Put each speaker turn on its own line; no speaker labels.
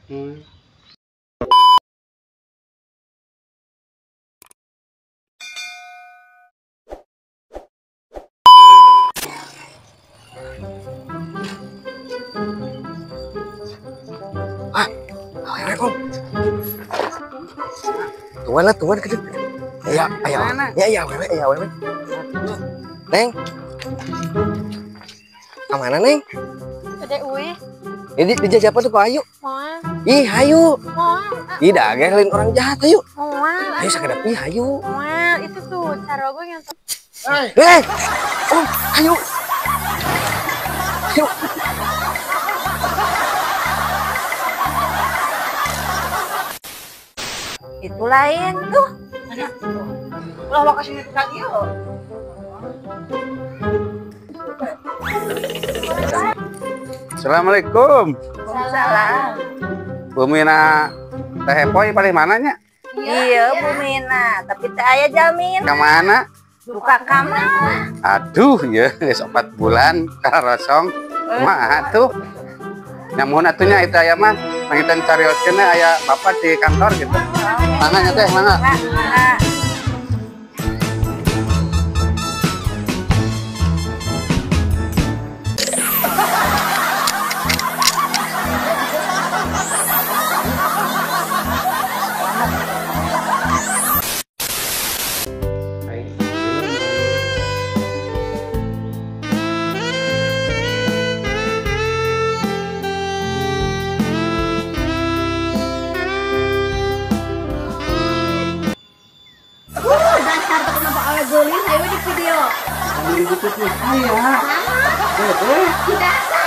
Ah, awewe Om. Tuan lah, tuan kedip. Ya, ayo. Ya, ya awewe, ya awewe. Neng. Kamana, Neng?
Gede uih.
Ini di siapa tuh Pak Ayu?
Moal.
Ih, hayu.
Moal.
Ih, dagang lain orang jahat, hayu.
Moal.
Ayo sakedap ih, hayu.
Moal, itu tuh cara gue yang
Eh, Om, ayo. Ayo.
Itu lain tuh.
Mana? Ulah waka sini lagi yo.
Assalamualaikum.
Salam.
Bu Mina Teh Poy paling mananya?
Iya, Bu Mina, tapi teh aya jamin.
Ke mana?
Buka kamar.
Aduh, ya geus 4 bulan karosong. Kumaha tuh? Nyamuhun atunya itu aya mah. Pangitan carioskeun aya bapak di kantor gitu. Mangga nya teh, mangga.
Ayo di video.
Saya.